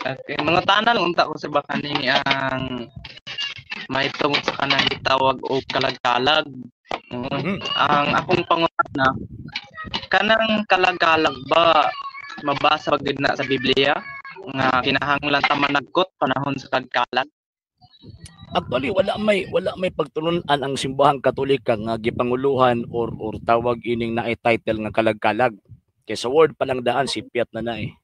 Okay, mga tanan lang unta ko sa baka ni ang may tungod sa kanang gitawag og kalag-kalag. Ang akong pangutana, kanang kalag-kalag ba mabasa ba gyud na sa Biblia nga kinahanglan ta managkot panahon sa kagkalag? Actually, wala may pagtulun-an ang Simbahang Katolika nga gipanguluhan or tawag ining naay title nga kalag-kalag. Kay sa word pa lang daan sipiat na na eh.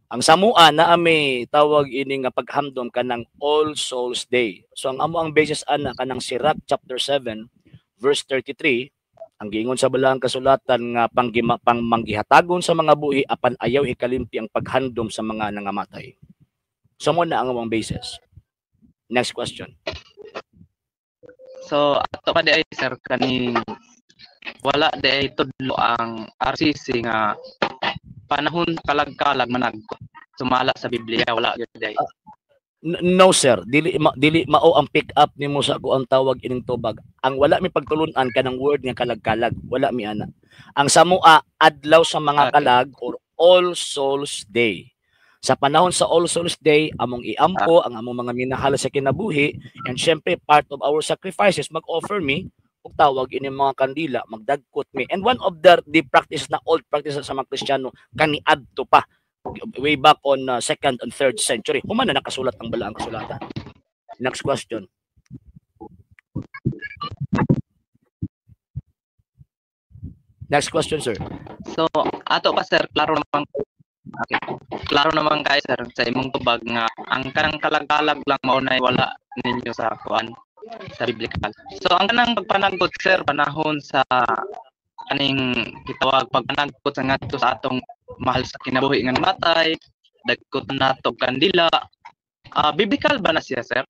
Ang Samoa naa may tawag ini nga paghamdom kanang All Souls Day. So ang amo ang basis ana kanang Sirach chapter 7 verse 33, ang giingon sa balaang kasulatan nga panggima, pang manggihatagon sa mga buhi apan ayaw hikalimti ang paghandom sa mga nangamatay. So mo na ang among basis. Next question. So ato pa di ay, sir, kaning wala di ay tudlo ang RCC nga panahon kalag-kalag managkot sumala sa Biblia, wala gyud di ay? No sir, dili mao ang pick up nimo sa ako ang tawag ining tubag. Ang wala mi pagtulun-an kanang word nga kalag-kalag, wala mi ana. Ang Samoa, adlaw sa mga kalag or All Souls Day. Sa panahon sa All Souls Day, among iampo ang among mga minahal sa kinabuhi and syempre part of our sacrifices, mag-offer mi og tawag ini mga kandila, magdagkot mi. And one of the practice na old practice sa mga Kristiyano kaniadto pa way back on second and third century. Human na nakasulat ang balaang kasulatan. Next question. Next question, sir. So ato pa, sir, klaro naman, okay. Klaro naman kay sir sa imong tubag nga ang kanang kalag-kalag lang mao na wala ninyo sa kuan sa biblical. So ang kanang pagpanagkot, sir, panahon sa kaning gitawag pagpanagkot sa ngadto sa atong mahal sa kinabuhi nga namatay, dagkot nato kandila. Biblical ba na siya, sir?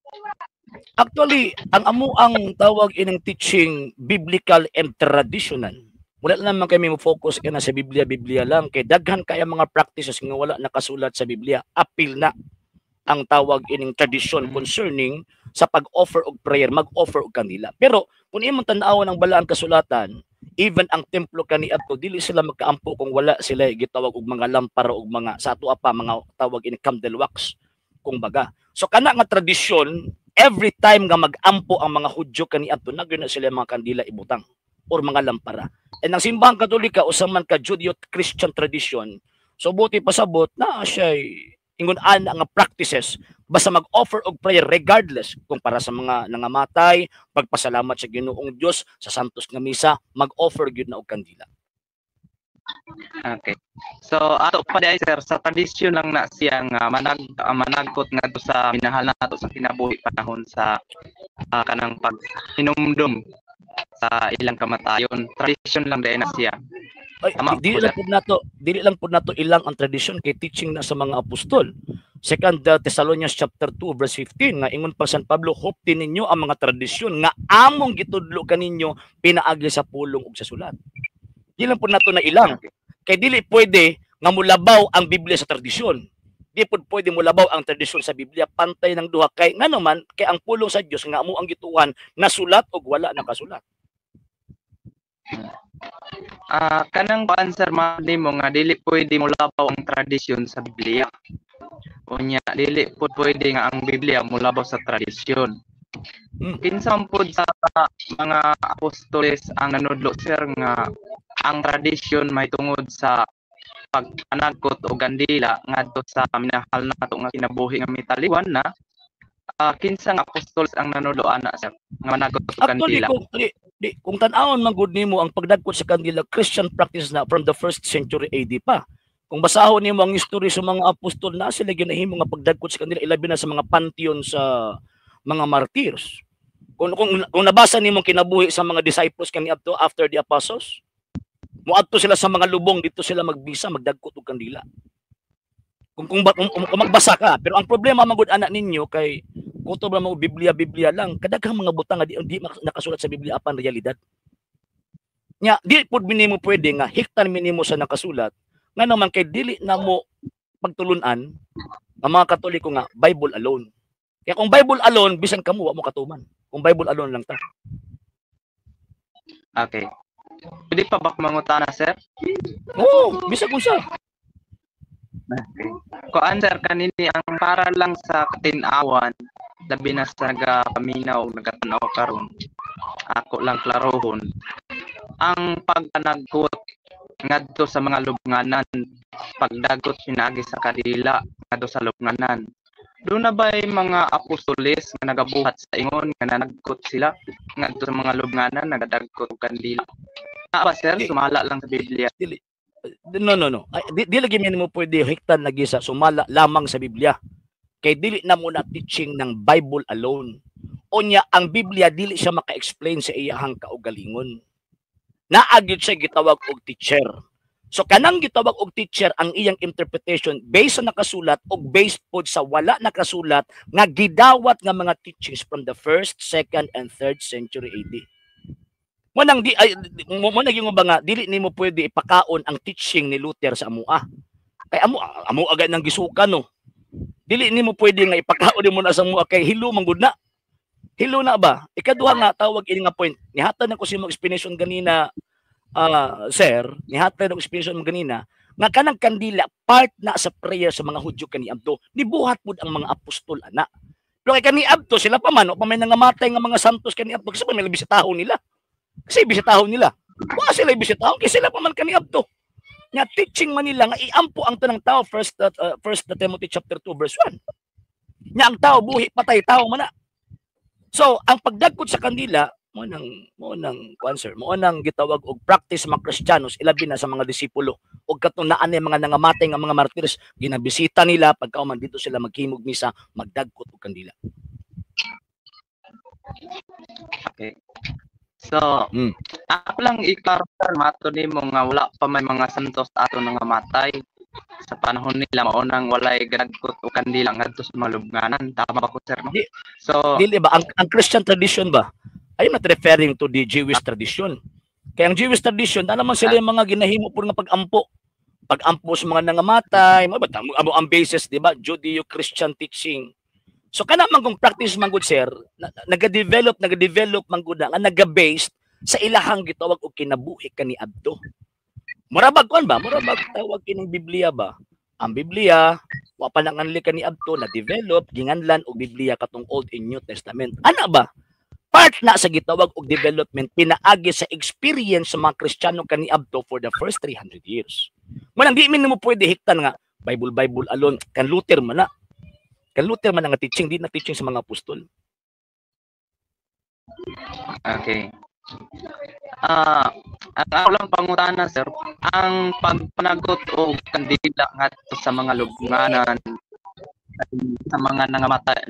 Actually, ang amo ang tawag ining teaching, biblical and traditional. Wala naman kami mo focus kana sa Biblia, Biblia lang kay daghan kay mga practices nga wala nakasulat sa Biblia. Apil na ang tawag ining tradisyon concerning sa pag-offer og prayer, mag-offer og kandila. Pero kung imong tan-awon ang balaang kasulatan, even ang templo kaniadto dili sila magkaampo kung wala sila gitawag og mga lampara og mga sa ato pa mga tawag ini candle wax kung baga. So kana nga tradisyon, every time nga mag-ampo ang mga Hudyo kaniadto, nagyud na sila mga kandila ibutang or mga lampara. And ang Simbahang Katolika usa man ka Judeo-Christian tradition. So buti pasabot na siya ingon ana nga practices basta mag-offer og prayer regardless kung para sa mga nangamatay, pagpasalamat sa Ginoong Dios sa Santos nga Misa, mag-offer gyud na og kandila. Okay. So ato pa di ay, sir, sa tradisyon lang na siya nga managkot ngadto sa minahal nato sa kinabuhi panahon sa kanang paghinumdum sa ilang kamatayon. Tradisyon lang diay na siya. Ay, Tama dili po, lang sir. Pud nato, dili lang pud nato ilang ang tradisyon kay teaching na sa mga apostol. Second Thessalonians chapter 2 verse 15 nga ingon pa San Pablo, "Hupti ninyo ang mga tradisyon nga among gitudlo kaninyo pinaagi sa pulong ug sa sulat." Di lang pud nato na ilang. Kay dili pwede nga mulabaw ang Biblia sa tradisyon. Di pud pwede mulabaw ang tradisyon sa Biblia, pantay ng duha kay ngano man kay ang pulong sa Dios nga amo ang gituohan nasulat og wala nakasulat. Kanang kuan, sir, mali mo nga dili pwede molabaw ang tradisyon sa Biblia. Unya dili pud pwede nga ang Biblia molabaw sa tradisyon. Kinsa man pud sa mga apostoles ang nanudlo, sir, nga ang tradisyon may tungod sa pagpanagkot og kandila ngadto sa minahal nato nga kinabuhi nga mitaliwan na? Kinsa nga apostoles ang nanudlo ana, sir, nga managkot og Actually, kandila? Kung kung tan-awon man gud nimo ang pagdagkot sa kandila, Christian practice na from the first century AD pa. Kung basahon nimo ang history sa mga apostol na sila ginahimo nga pagdagkot sa kandila, ilabi na sa mga pantheon sa mga martyrs. Kung nabasa nimo kinabuhi sa mga disciples kaniadto after the apostles, moadto sila sa mga lubong, dito sila magbisa, magdagkot og kandila. Kung magbasa ka, pero ang problema man gud ana ninyo kay kutob ra mo Biblia Biblia lang, kadaghang mga butang nga di nakasulat sa Biblia apan realidad. Nya di pud minimo pwede nga hiktan minimo sa nakasulat nga naman kay dili na mo pagtulunan ang mga Katoliko nga Bible alone. Kaya kung Bible alone, bisan kamo wa mo katuman. Kung Bible alone lang ta. Okay. Pwede pa ba mangutana, sir? Oo, bisan kung sa. Okay. Kuan, sir, kanini ang para lang sa katin-awan, labi na sa nagapaminaw o nagatanaw karon. Ako lang klarohon. Ang pagpanagkot ngadto sa mga lubnganan, pagdagot pinaagi sa kadila ngadto sa lubnganan. Doon na ba'y mga apostoles nga nagabuhat sa ingon nga nanagkot sila ngadto sa mga lubnganan, nagadagkot og kandila? Naa ba, sir? Sumala lang sa Biblia. Dili. No, no, no. Ay, di lagi mo pwede hiktan lagi sa sumala lamang sa Biblia. Kay dili na mo na teaching ng Bible alone. Unya, ang Biblia dili siya maka-explain sa iyahang kaugalingon. Naa gyud siya gitawag og teacher. So kanang gitawag og teacher, ang iyang interpretation based sa nakasulat og based pod sa wala nakasulat nga gidawat nga mga teachings from the first, second and third century AD. Mo nang di ay mo naging ba nga dili nimo pwede ipakaon ang teaching ni Luther sa amua. Kay amo amo agad nang gisukan, no. Dili nimo pwede nga ipakaon nimo na sa amua kay hilo man gud na. Hilo na ba? Ikaduha nga tawag ini nga point. Nihatag na ko sa explanation ganina, sir, nihatag na explanation mo ganina nga kanang kandila part na sa prayer sa mga Hudyo kaniadto. Nibuhat pud ang mga apostol ana. Pero kay kaniadto sila pa man, o pa may nangamatay nga mga santos kaniadto kasi pa may bisitahon nila. Kasi bisitahon nila. Wa sila bisitahon kay sila pa man kaniadto. Nga teaching man nila nga iampo ang tanang tao, first Timothy chapter 2 verse 1. Nya ang tao buhi patay tao man na. So, ang pagdagkot sa kandila mo nang kuan, sir, mo nang gitawag og practice mga Kristiyanos, ilabi na sa mga disipulo og katong naa ni mga nangamatay nga mga martires, ginabisita nila pagkauman dito sila maghimog misa, magdagkot og kandila. Okay. So, ako lang i-klaro, sir, mato nimo nga wala pa may mga santos ato nangamatay sa panahon nila, mao nang walay gadagkot og kandila ngadto sa mga lubnganan. Tama ba ko, sir, no? Di, So, dili ba ang Christian tradition ba? I'm not referring to the Jewish tradition. Kaya ang Jewish tradition, na naman sila yung mga ginahimo po nga pag-ampo. Pag-ampo sa mga nangamatay, mo ba amo ang basis, di ba? Judeo-Christian teaching. So kana man kung practice man gud, sir, nagadevelop man gud na nga naga-based sa ilahang gitawag og kinabuhi kaniadto. Mura bag kuan ba? Mura bag tawag kining Biblia ba? Ang Biblia wa pa nanganli kaniadto, na develop ginganlan og Biblia katong Old and New Testament. Ana ba? Part na sa gitawag og development pinaagi sa experience sa mga Kristiyano kaniadto for the first 300 years. Manang di min mo pwede hiktan nga Bible Bible alone kan Luther man na. Kan Luther man nga teaching, di na teaching sa mga apostol. Okay. Ang ako lang pangutana, sir, ang pagpanagot og kandila ngadto sa mga lubnganan sa mga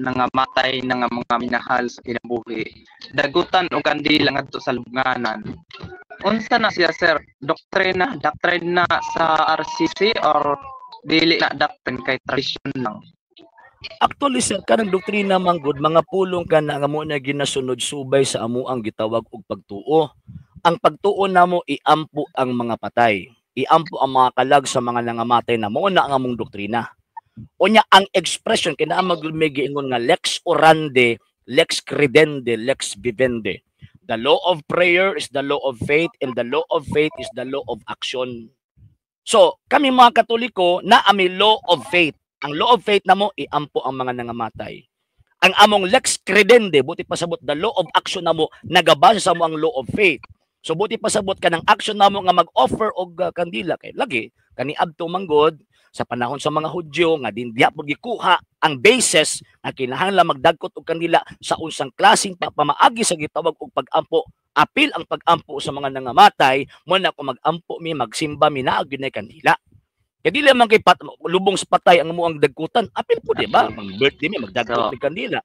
nangamatay nga mga minahal sa kinabuhi, dagutan og kandila ngadto sa lubnganan. Unsa na siya, sir? Doktrina, doctrine na sa RCC or dili na doctrine kay tradition lang? Actually, sir, kanang doktrina man gud, mga pulong ka na nga mo na ginasunod subay sa amuang gitawag og pagtuo. Ang pagtuo namo, iampo ang mga patay. Iampo ang mga kalag sa mga nangamatay na mo na ang among doktrina. Unya ang expression kay naa may giingon nga lex orandi, lex credendi, lex vivendi. The law of prayer is the law of faith and the law of faith is the law of action. So, kami mga Katoliko na ami law of faith. Ang law of faith namo, iampo ang mga nangamatay. Ang among lex credendi, buot pasabot, the law of action namo nagabase sa amo ang law of faith. So buot pasabot kanang action namo nga mag-offer og kandila kay lagi kaniadto manggod sa panahon sa mga Hudyo nga din diha pud gikuha ang basis nga kinahanglan magdagkot og kandila sa unsang klaseng pamaagi sa gitawag og pag-ampo, apil ang pag-ampo sa mga nangamatay. Mo na kung mag-ampo mi, magsimba mi, naa gyud kandila. Kay dili man kay lubong sa patay ang mo ang dagkutan, apil po, di ba? Mag birthday mi, magdagkot og kandila.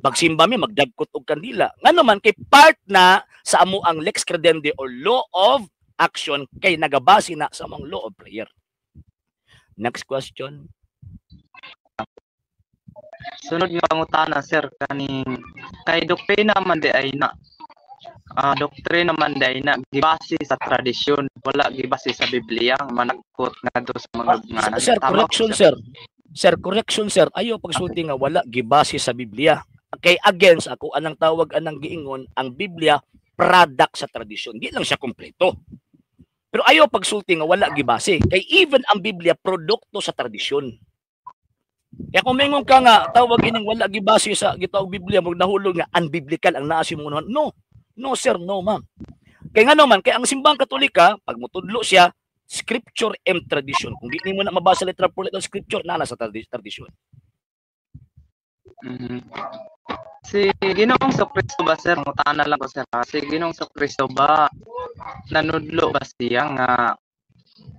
Magsimba mi, magdagkot og kandila. Ngano man kay part na sa amo ang lex credendi or law of action kay nagabase na sa among law of prayer. Next question. Sunod nga pangutana, sir, kaning kay doktrina man di ay na. Doktrina man di ay na gibase sa tradisyon, wala gibase sa Biblia ang managkot ngadto sa mga lubnganan. Sir, Tama ko, correction, sir? Sir. Sir, correction, sir. Ayo pagsulti nga wala gibase sa Biblia. Kay against ako anang tawag anang giingon, ang Biblia product sa tradisyon. Di lang siya kompleto. Pero ayaw pagsulti nga wala gibase. Kay even ang Biblia, produkto sa tradisyon. Kaya kung mingon ka nga tawag ining wala gibase sa gitawag Biblia, mo nahulog nga unbiblical ang naa sa imong. No. No sir, no ma'am. Kay ngano man, kay ang Simbahang Katolika, pag mutudlo siya, scripture and tradition. Kung di nimo na mabasa literal po ang scripture, naa na sa tradisyon. Si Ginoong Kristo ba, sir, mutana lang ko, sir, ha? Si Ginoong Kristo ba, nanudlo ba siya nga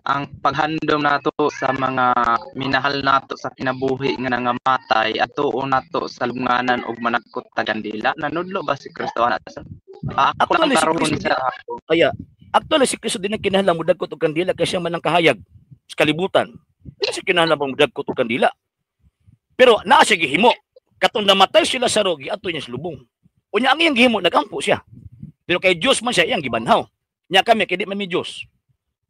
ang paghandom nato sa mga minahal nato sa kinabuhi nga nangamatay, atuon nato sa lubnganan og managkot ta kandila? Nanudlo ba si Kristo ana, sir? Ako lang Actually, si karon, Kristo sir, ako. Kaya actually si Kristo din ang kinahanglan mudagkot og kandila kay siya man ang kahayag sa kalibutan. Di siya kinahanglan mudagkot og kandila. Pero naa siya gihimo. Katong namatay sila sa rogi, ato niya sa lubong. Unya ang iyang gihimo, nagampo siya. Pero kay Dios man siya, iyang gibanhaw. Nya kami, kay di man mi Dios.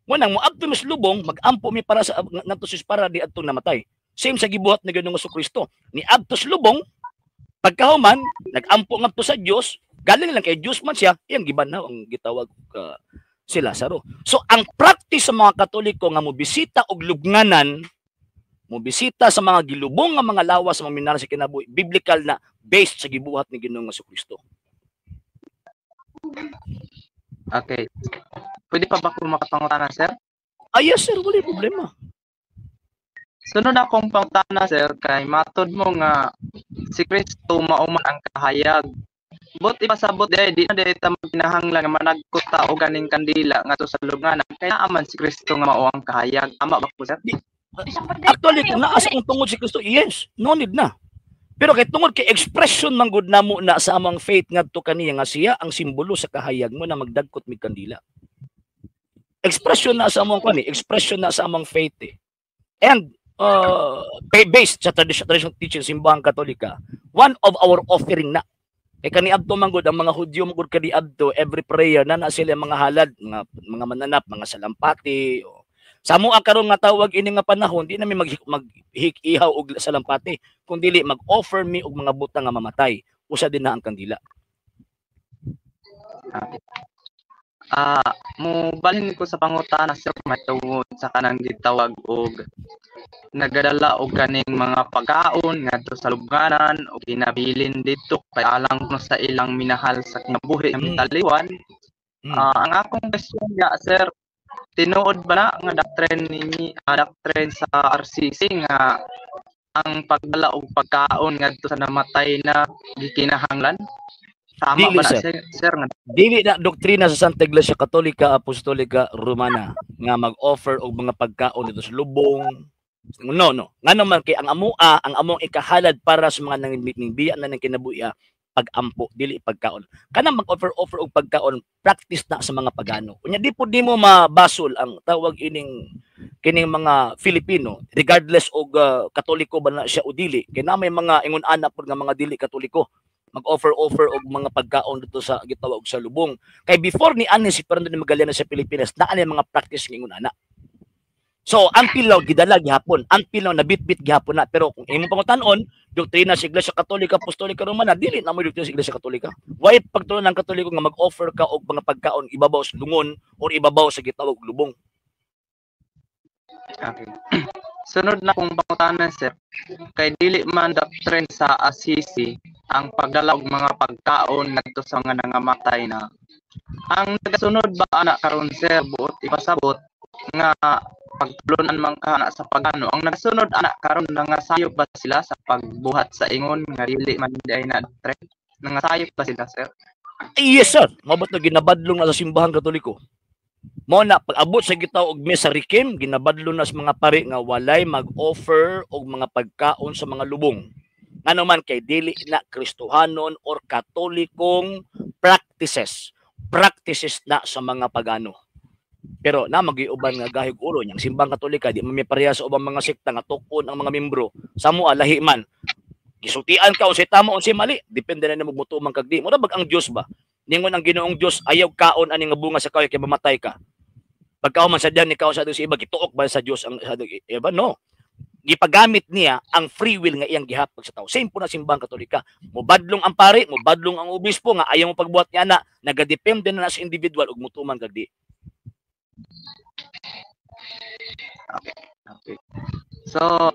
Mo nang moadto mi sa lubong, magampo mi para sa ngadto sa para di adtong namatay. Same sa gibuhat ni Ginoong Kristo. Ni adto sa lubong, pagkahuman, nagampo ngadto sa Dios, galing lang kay Dios man siya, iyang gibanhaw ang gitawag si Lazaro. So ang practice sa mga Katoliko nga mobisita og lubnganan, mobisita sa mga gilubong nga mga lawas sa mga minahal sa kinabuhi, biblical na based sa gibuhat ni Ginoong Kristo. Okay. Pwede pa ba ko makapangutana, sir? Ah, yes sir, wala problema. Sunod akong pangutana, sir, kay matod mo nga si Kristo mao man ang kahayag. But ipasabot di na di ta magkinahanglan nga managkot ta og ganing kandila ngadto sa lubnganan, kay naa man si Kristo nga mao ang kahayag. Tama ba po, sir? Actually, kung naa sa kung tungod si Kristo, yes, no need na. Pero kay tungod kay expression man gud namo na sa among faith ngadto kaniya nga siya ang simbolo sa kahayag mo na magdagkot mig kandila. Expression na sa among kani, expression na sa among faith eh. And based sa traditional teaching sa Simbahang Katolika, one of our offering na. Kay kaniadto man gud ang mga Hudyo man gud kaniadto every prayer na na sila mga halad, mga mananap, mga salampati. O. Sa amo karon nga tawag ini nga panahon, di na mi mag ihaw og salampati, kun dili mag-offer mi og mga butang nga mamatay. Usa din na ang kandila. Okay. Mo balhin ko sa pangutana, sir, may tungod sa kanang gitawag og nagadala og kaning mga pagkaon ngadto sa lubnganan og ginabilin didto kay alang kuno sa ilang minahal sa kinabuhi nga mitaliwan. Ang akong question ya, sir, tinuod ba na nga doctrine ninyi, doctrine sa RCC nga ang pagdala og pagkaon ngadto sa namatay na gikinahanglan? Tama Dili, ba na sir. sir nga Dili na doktrina sa Santa Iglesia Katolika Apostolika Romana nga mag-offer og mga pagkaon dito sa lubong. No, no. Ngano man kay ang amoa, ang among ikahalad para sa mga nangbiya na ng kinabuhi, pag-ampo, dili pagkaon. Kanang mag-offer-offer og pagkaon, practice na sa mga pagano. Unya di pud nimo mabasol ang tawag ining kining mga Filipino, regardless og Katoliko ba na siya o dili. Kay na may mga ingon ana pud nga mga dili Katoliko mag-offer-offer og mga pagkaon dito sa gitawag sa lubong. Kay before ni ani si Fernando de Magallanes sa Pilipinas, naa ni mga practice ng ingon ana. So, ang pilaw gidala gihapon, ang pilaw nabitbit gihapon na. Pero kung imong pangutan-on, doktrina sa Iglesia Katolika Apostolika Romana, dili na mo doktrina sa Iglesia Katolika. Why pagtuon ng Katoliko nga mag-offer ka og mga pagkaon ibabaw sa lungon or ibabaw sa gitawag og lubong? Okay. Sunod na kong pangutana, sir. Kay dili man doctrine sa Assisi ang pagdala og mga pagkaon ngadto sa mga nangamatay na. Ang nagasunod ba ana karon, sir, buot ipasabot nga pagtulunan man ka ana sa pagano, ang nagasunod ana karon nangasayop ba sila sa pagbuhat sa ingon nga dili man diay na doctrine? Nangasayop ba sila, sir? Yes sir, mabot na ginabadlong na sa Simbahang Katoliko. Mo na pag-abot sa gitaw og misa requiem, ginabadlong na sa mga pari nga walay mag-offer og mga pagkaon sa mga lubong. Ngano man kay dili na Kristohanon or Katolikong practices. Practices na sa mga pagano. Pero na magiuban nga gahig ulo niyang Simbahang Katolika di man mi pareha sa ubang mga sekta nga tukon ang mga membro. Sa mo lahi man. Gisultian ka unsay tama, unsay mali, depende na nimo mutuman kag di. Mura bag ang Dios ba? Ningon ang Ginoong Dios, ayaw kaon ani nga bunga sa kahoy kay mamatay ka. Pagkahuman sa diyan ni kaon sa sa iba, gituok ba sa Dios ang sa iba? No. Gipagamit niya ang free will nga iyang gihapag sa tao. Same po na Simbahang Katolika. Mobadlong ang pari, mobadlong ang obispo nga ayaw mo pagbuhat niya na, nagadepende na sa individual ug mutuman kag di. Okay. So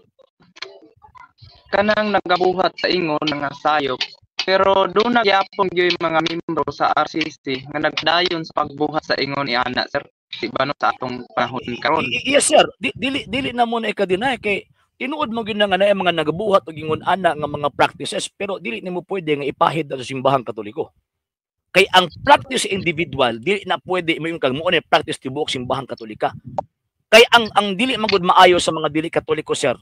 kanang nagabuhat sa ingon nga sayop, pero duna gyapon gyud mga membro sa RCC nga nagdayon sa pagbuhat sa ingon iana, sir, di ba, no, sa atong panahon karon? Yes, sir. Dili na mo na ika-deny kay tinuod mo gyud na nga naay mga nagabuhat og ingon ana nga mga practices, pero dili nimo pwede nga ipahid na sa simbahang Katoliko. Kay ang practice individual dili na pwede moingon kag mao ni practice tibuok simbahang Katolika. Kay ang dili man gud maayo sa mga dili Katoliko, sir,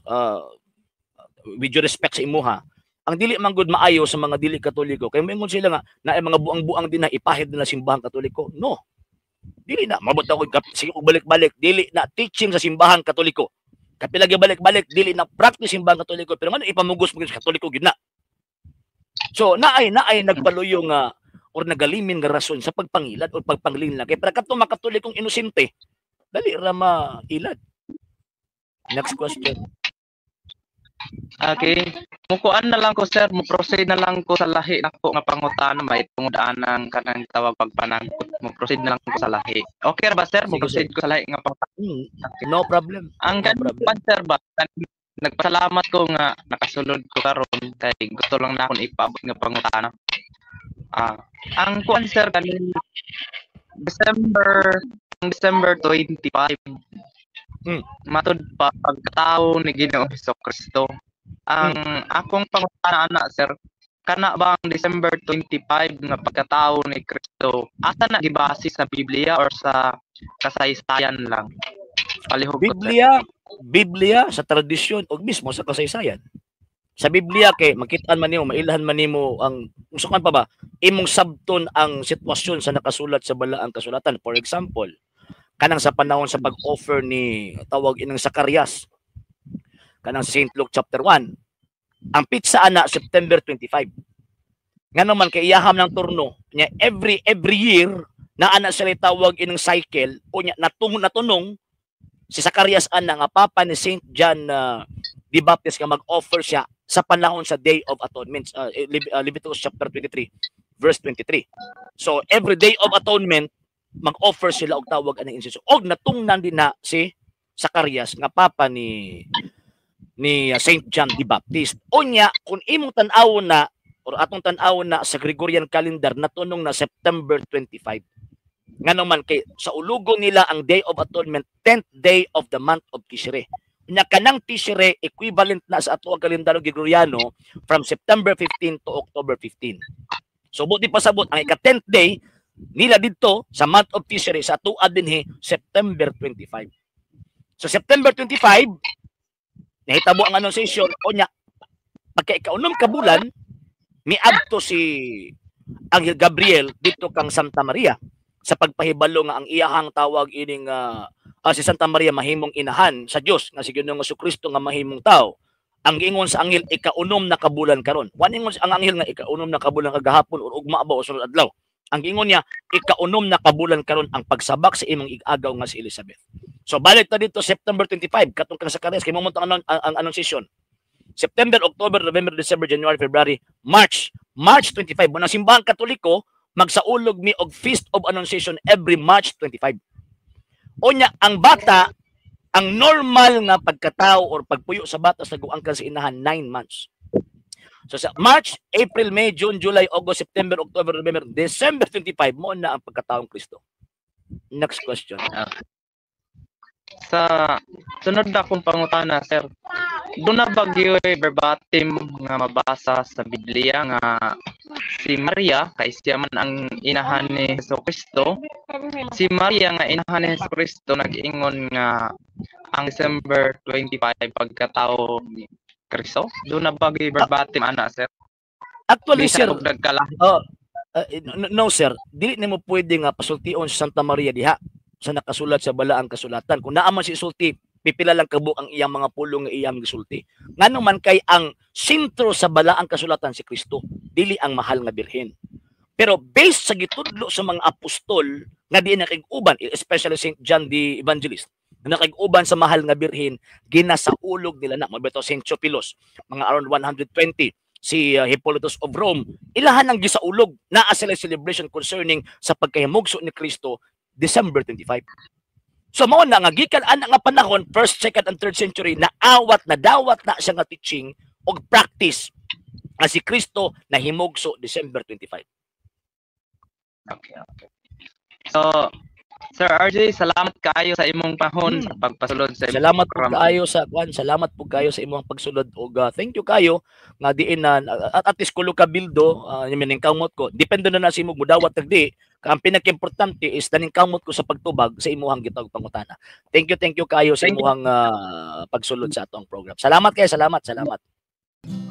with due respect sa imuha, ang dili man gud maayo sa mga dili Katoliko kay moingon sila nga naay mga buang-buang din na ipahid nila simbahang Katoliko. No. Dili na mabot ako, sige ko balik-balik, dili na teaching sa simbahang Katoliko. Kapila balik-balik, dili na practice simbahang Katoliko, pero ngano ipamugos mo sa Katoliko gid na? So naay nagpaluyo nga or nagalimin nga rason sa pagpangilad o pagpanglinlang kay para kadtong mga Katolikong inosente dali ra mailad. Next question. Okay. Mukuan na lang ko, sir, mo proceed na lang ko sa lahi nako nga pangutana may tungod anang kanang tawag pagpanangkot. Mo proceed na lang ko sa lahi. Okay ra ba, sir? Mo proceed ko sa lahi nga pangutana. No problem. Ang No problem. Kan, sir, ba, nagpasalamat ko nga nakasulod ko karon kay gusto lang na akong ipaabot nga pangutana. Ang kuan, sir, kaning December, ang December 25 matud pa pagkatao ni Ginoong Hesus Kristo. Ang akong pangutana ana, sir, kana ba ang December 25 nga pagkatao ni Kristo, asa na gibase, sa Biblia or sa kasaysayan lang? Palihog ko, sir. Biblia, sa tradisyon ug mismo sa kasaysayan. Sa Biblia kay makitaan man nimo, mailhan man nimo ang usukan pa ba imong sabton ang sitwasyon sa nakasulat sa balaang kasulatan. For example, kanang sa panahon sa pag-offer ni tawag inang Zacarias, kanang sa St. Luke chapter 1, ang petsa ana September 25. Ngano man kay iyaham ng turno nya every year na ana sila tawag inang cycle o nya natunong si Zacarias ana nga papa ni St. John the Baptist nga mag-offer siya sa panahon sa Day of Atonement, Leviticus chapter 23 verse 23. So every Day of Atonement mag-offer sila og tawag anang incense. Og natungnan din na si Zacarias nga papa ni St. John the Baptist. Unya kung imong tan-awon na or atong tan-awon na sa Gregorian calendar, natunong na September 25. Ngano man kay sa ulugo nila ang Day of Atonement 10th day of the month of Tishri. Nya kanang Tishri equivalent na sa ato ang kalendaryo Gregoriano from September 15 to October 15. So buti pasabot ang ika 10th day nila didto sa month of Tishri sa ato dinhi September 25. So September 25 nahitabo ang Annunciation, o nya pagka ikaunom ka bulan miadto si Anghel Gabriel dito kang Santa Maria sa pagpahibalo nga ang iyahang tawag ining si Santa Maria mahimong inahan sa Dios nga si Ginoong Kristo nga mahimong tao. Ang giingon sa anghel, ikaunom na kabulan karon. Wa ingon ang anghel nga ikaunom na kabulan kagahapon or ugma ba o sunod adlaw. Ang giingon niya, ikaunom na kabulan karon ang pagsabak sa imong ig-agaw nga si Elizabeth. So balik ta dito September 25 katong kang Zacarias kay mo ang Annunciation. September, October, November, December, January, February, March. March 25 mo ang simbahang Katoliko magsaulog mi og Feast of Annunciation every March 25. Unya ang bata, ang normal nga pagkatao or pagpuyo sa bata sa guangkan sa inahan, 9 months. So sa March, April, May, June, July, August, September, October, November, December 25 mo na ang pagkataong Kristo. Next question. Sa sunod na akong pangutana, sir. Duna ba gyoy verbatim nga mabasa sa Biblia nga si Maria, kay siya man ang inahan ni Hesus Kristo, si Maria nga inahan ni Hesus Kristo nag-ingon nga ang December 25 pagkatao ni Kristo? Duna ba gyoy verbatim ana, sir? Actually, Bisan sir, og nagkalahi. Oh, no, sir, dili nimo pwede nga pasultion sa Santa Maria diha sa nakasulat sa balaang kasulatan. Kung naa man si sulti, pipila lang kabuok ang iyang mga pulong nga iyang gisulti. Ngano man kay ang sentro sa balaang kasulatan si Kristo, dili ang mahal nga birhen. Pero based sa gitudlo sa mga apostol nga di nakig-uban, especially St. John the Evangelist, na nakig-uban sa mahal nga birhen, ginasaulog nila na. Mabito St. Theophilus, mga around 120, si Hippolytus of Rome, ilahan ang gisaulog naa sila celebration concerning sa pagkahimugso ni Kristo December 25. So mao na nga gikan ana nga panahon, first, second and third century, naawat na dawat na siya nga teaching og practice nga si Kristo nahimugso December 25. Okay. So, Sir RJ, salamat kaayo sa imong panahon sa pagpasulod sa imong Salamat po programa. Kaayo sa kwan, salamat po kaayo sa imong pagsulod og thank you kayo nga diin na at least kulo ka bildo kamot ko. Depende na na sa imong mudawat di. Ang pinaka-importante is kamot ko sa pagtubag sa imuhang gitawag pangutana. Thank you kayo sa Thank you. Imuhang pagsulod sa atong program. Salamat kayo, salamat, salamat.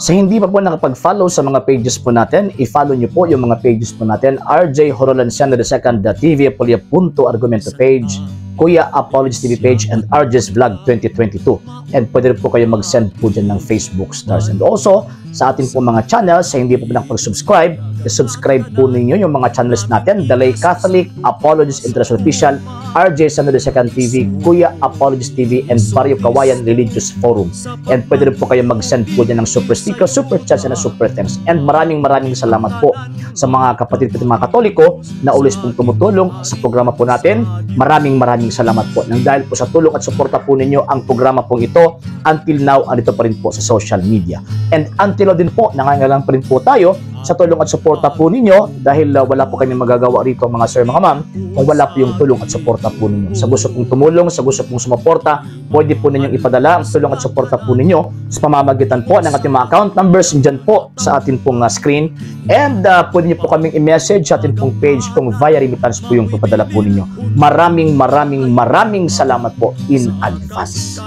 Sa hindi pa po nakapag-follow sa mga pages po natin, i-follow nyo po yung mga pages po natin. RJ Horolanciano II, TV Apolia Punto Argumento page, Kuya Apologies TV page, and RJ's Vlog 2022. And pwede rin po kayo mag-send po dyan ng Facebook stars. And also, sa atin po mga channels, sa hindi po nakapag-subscribe, i-subscribe po ninyo yung mga channels natin. Dalay Catholic, Apologies International Official, RJ Sano II TV, Kuya Apologies TV, and Barrio Kawayan Religious Forum. And pwede rin po kayo mag-send po dyan ng super sticker, super chats, and super thanks. And maraming maraming salamat po sa mga kapatid po mga Katoliko na always pong tumutulong sa programa po natin. Maraming maraming salamat po. Nang dahil po sa tulong at suporta po ninyo ang programa pong ito, until now, andito pa rin po sa social media. And until now din po, nangangailangan pa rin po tayo sa tulong at suporta po ninyo dahil wala po kami magagawa rito, mga sir, mga ma'am, kung wala po yung tulong at suporta po ninyo. Sa gusto pong tumulong, sa gusto pong sumuporta, pwede po ninyong ipadala ang tulong at suporta po ninyo sa pamamagitan po ng ating mga account numbers dyan po sa atin pong screen. And pwede niyo po kaming i-message sa atin pong page kung via remittance po yung papadala po ninyo. Maraming maraming maraming salamat po in advance.